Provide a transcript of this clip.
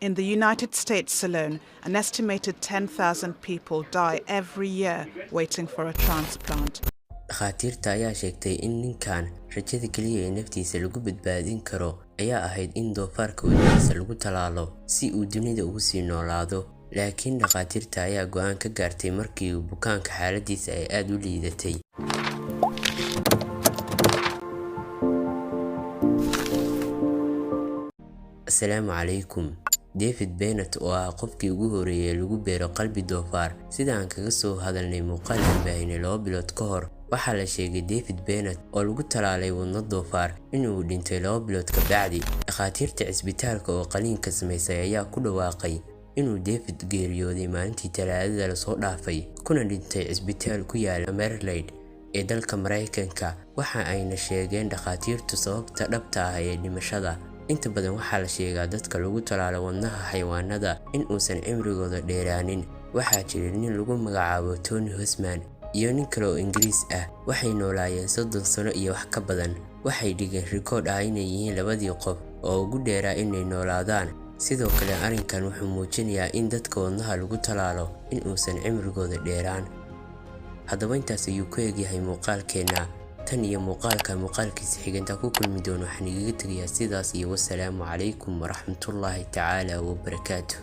In the United States alone, an estimated 10,000 people die every year waiting for a transplant. Dhakhaatiirta ayaa sheegtay in ninkan rajada kaliya ee naftiisa lagu badbaadin karo ayaa ahayd in doofaarka wadnihiisa lagu tallaalo si uu dunida ugu sii noolaado. Laakiin dhakhaatiirta ayaa go'aan ka gaartay markii uu bukaanka xaaladiisa ay aad u liidatay. Asalaamu calaykum. David Bennett oo ah qofkii ugu horreeyay ee lagu beero qalbi doofaar, sida aan kaga soo hadalnay muuqaal aan baahinay 2 bilood ka hor, waxaa la sheegay David Bennett oo lagu tallaalay wadno doofaar inuu dhintay 2 bilood ka bacdi. Dhakhaatiirta cisbitaalka oo qalliinka samaysay ayaa ku dhawaaqay inuu David geeriyooday maalintii Talaadada lasoo dhaafay, kuna dhintay cisbitaal ku yaala Maryland ee dalka Mareykanka. Waxa ayna sheegeen dhakhaatiirtu sababta dhabta ah ee dhimashada. Inta badan waxaa la sheegaa dadka lagu tallaalo wadnaha xayawaanada in uusan cimrigooda dheeraanin. Waxaa jiray nin lagu magacaabo Tony Husman iyo nin kale oo Ingiriis ah. Waxay noolaayeen 30 sano iyo wax ka badan. Waxay dhigeen rikoodh ah inay yihiin labadii qof oo ugu dheeraa inay noolaadaan. Sidoo kale arrinkan wuxuu muujinayaa in dadka wadnaha lagu tallaalo in uusan cimrigooda dheeraan. Haddaba intaas ayuu ku egyahay muuqaalkeena. Tan iyo muuqaalka muuqaalkiisa xiganta ku kulmi doono, waxaan igaga tegayaa sidaas iyo wasalaamu calaykum waraxmatullaahi tacaala wabarakaatuh.